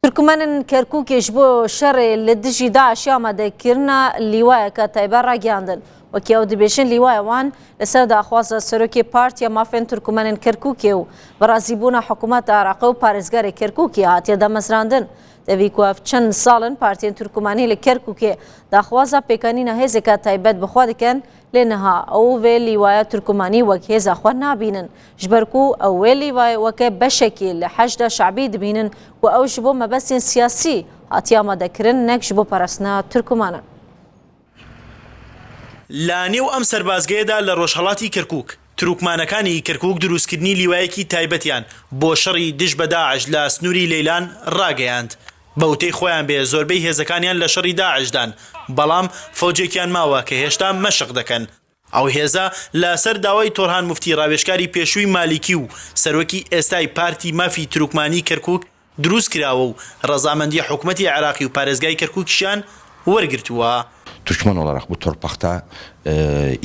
Tirkmenên Kerkûkê ji bo şerê li dijî DAIŞ'ê amadekirina lîwayeke taybet ragihandin. Wekî ew dibêjin lîwaya wan li ser daxwaza Serokê Partiya Mafên Tirkmenên Kerkûkê û bi razîbûna hikûmeta Iraqê û parêzgarê Kerkûkê hatiye damezrandin. Tevî ku ev çend sal in partiyên Tirkmenî li Kerkûkê daxwaza pêkanîna hêzeke taybet bi xwe dikin, lê niha ew vê lîwaya Tirkmenî wek hêza xwe nabînin. Ji ber ku ew wê lîvayê weke beşekî li Heşda Şe'bî dibînin ku ew ji bo mebestên siyasî hatiye amadekirin nek ji bo parastina Tirkmanan. لە نێو ئەم سەربازگەیەدا لە ڕۆژهەڵاتی کەرکووک، تروکمانەکانی کەرکووک دروستکردنی لیوایەکی تایبەتیان بۆ شەڕی دژ بە داعش لە سنووری لەیلان ڕاگەیاند. بە وتەی خۆیان بێ زۆربەی هێزەکانیان لە شەڕی داعشدان، بەڵام فەوجێکیان ماوە کە هێشتا مەشق دەکەن. ئەو هێزە لە سەر داوای تۆرهان موفتی ڕاوێژکاری پێشووی مالیکی و سەرۆکی ئێستای پارتی مافی تروکمانی کەرکوک دروست کراوە و ڕەزامەندی حکومەتی عێراقی و پارێزگای کەرکوکیشیان وەرگرتووە. Türkmen olarak bu torpakta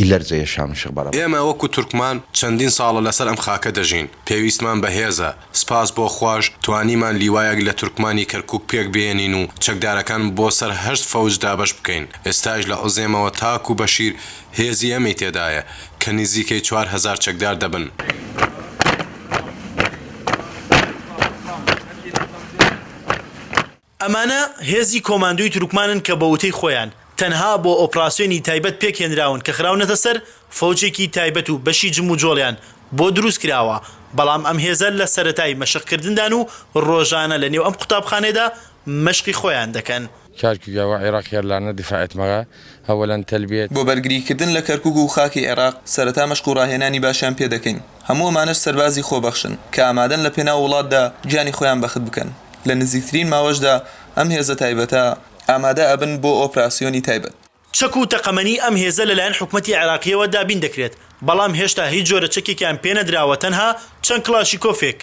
illerce yaşamışık beraber. ئێمە وەکو تورکمان چەندین ساڵە لەسەر ئەم خاکە دەژین، پێویستمان بە هێزە، سپاس بۆ خواش توانیمان لیوایەک لە تورکمانی کەرکوک پێک بهێنین و چەکدارەکان بۆ سەر هەشت فەوج دابەش بکەین، ئێستاش لە عوزێمەوە تاکو بەشیر هێزی ئێمەی تێدایە کە نزیکەی 4000 چەکدار دەبن. ئەمانە هێزی کۆماندۆی تورکمانن کە بە وتەی خۆیان تەنها بۆ ئۆپراسیۆنی تایبەت پێکهێنراون کە خراونەتە سەر فەوجێکی تایبەت و بەشی جموجۆڵیان بۆ دروست کراوە، بەڵام ئەم هێزە لە سەرەتای مەشقکردندان و ڕۆژانە لە نێو ئەم قوتابخانەیەدا مەشقی خۆیان دەکەن. Kerkük'e ve Irak yerlerine difaa etmeye evvelen telbiye. بۆ بەرگریکردن لە کەرکوک و خاکی عێراق سەرەتا مەشق و ڕاهێنانی باشیان پێدەکەین، هەموو ئەمانەش سەربازی خۆبەخشن کە ئامادەن لە پێناو وڵاتدا گیانی خۆیان بەخت بکەن، لە نزیکترین ماوەشدا ئەم هێزە تایبەتە ئامادە ئەبن بۆ ئۆپراسیۆنی تایبەت. چەک و تەقەمەنی ئەم هێزە لەلایەن حکومەتی عێراقییەوە دابین دەکرێت، بەڵام هێشتا هیچ جۆرە چەکێکیان پێنەدراوە تەنها چەند کڵاشیکۆفێک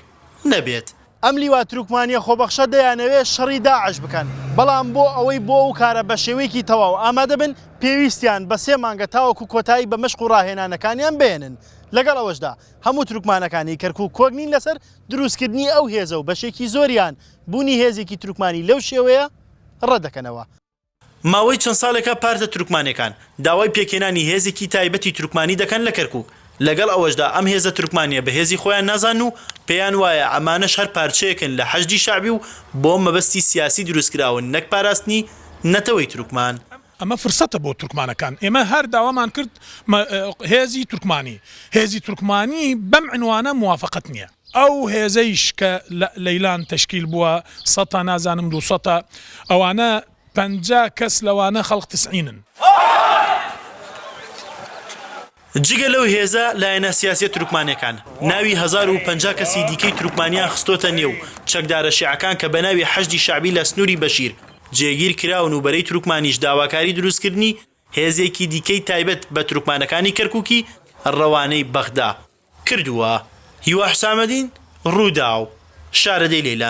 نەبێت. ئەم لیوا تورکمانییە خۆبەخشە دەیانەوێت شەڕی داعش بکەن، بەڵام بۆ ئەوەی بۆ ئەو کارە بەشێوەیەکی تەواو ئامادە بن، پێویستیان بە سێ مانگە تاوەکو کۆتایی بە مەشق و ڕاهێنانەکانیان بهێنن. لەگەڵ ئەوەشدا هەموو تورکمانەکانی کەرکوک کۆک نین لەسەر دروستکردنی ئەو هێزە و بەشێکی زۆریان بوونی هێزێکی تورکمانی لەو شێوەیە ڕەتدەکەنەوە. ماوەی چەند ساڵێکە پارتە تورکمانیەکان داوای پێکهێنانی هێزێکی تایبەتی تورکمانی دەکەن لە کەرکوک، لەگەڵ ئەوەشدا ئەم هێزە تورکمانیە بە هێزی خۆیان نازانن و پێیان وایە ئەمانەش هەر پارچەیەکن لە حەشدی شەعبی و بۆ مەبەستی سیاسی دروستکراون نەک پاراستنی نەتەوەی تورکمان. ئەمە فرسەتە بۆ تورکمانەکان، ئێمە هەر داوامان کرد هێزی تورکمانی، هێزی تورکمانی بەم عنوانە موافەقەت نییە. ئەو هێزەیش کە لە لەیلان تەشکیل بووە سەتا نازانم دووسەتە ئەوانە 50 کەس لەوانە خەڵق تسعینن. جگە لەو هێزە، لایەنە سیاسیە تورکمانیەکان، ناوی 1050 کەسی دیکەی تورکمانیان خستۆتە نێو چەکدارە شیعەکان کە بە ناوی حەشدی شەعبی لە سنووری بەشیر جێگیر کراون و بەرەی تورکمانیش داواکاری دروستکردنی هێزێکی دیکەی تایبەت بە تورکمانەکانی کەرکوکی ڕەوانەی بەغدا کردووە. هیوا حوسامەدین، رووداو، شارەدێی لەیلان.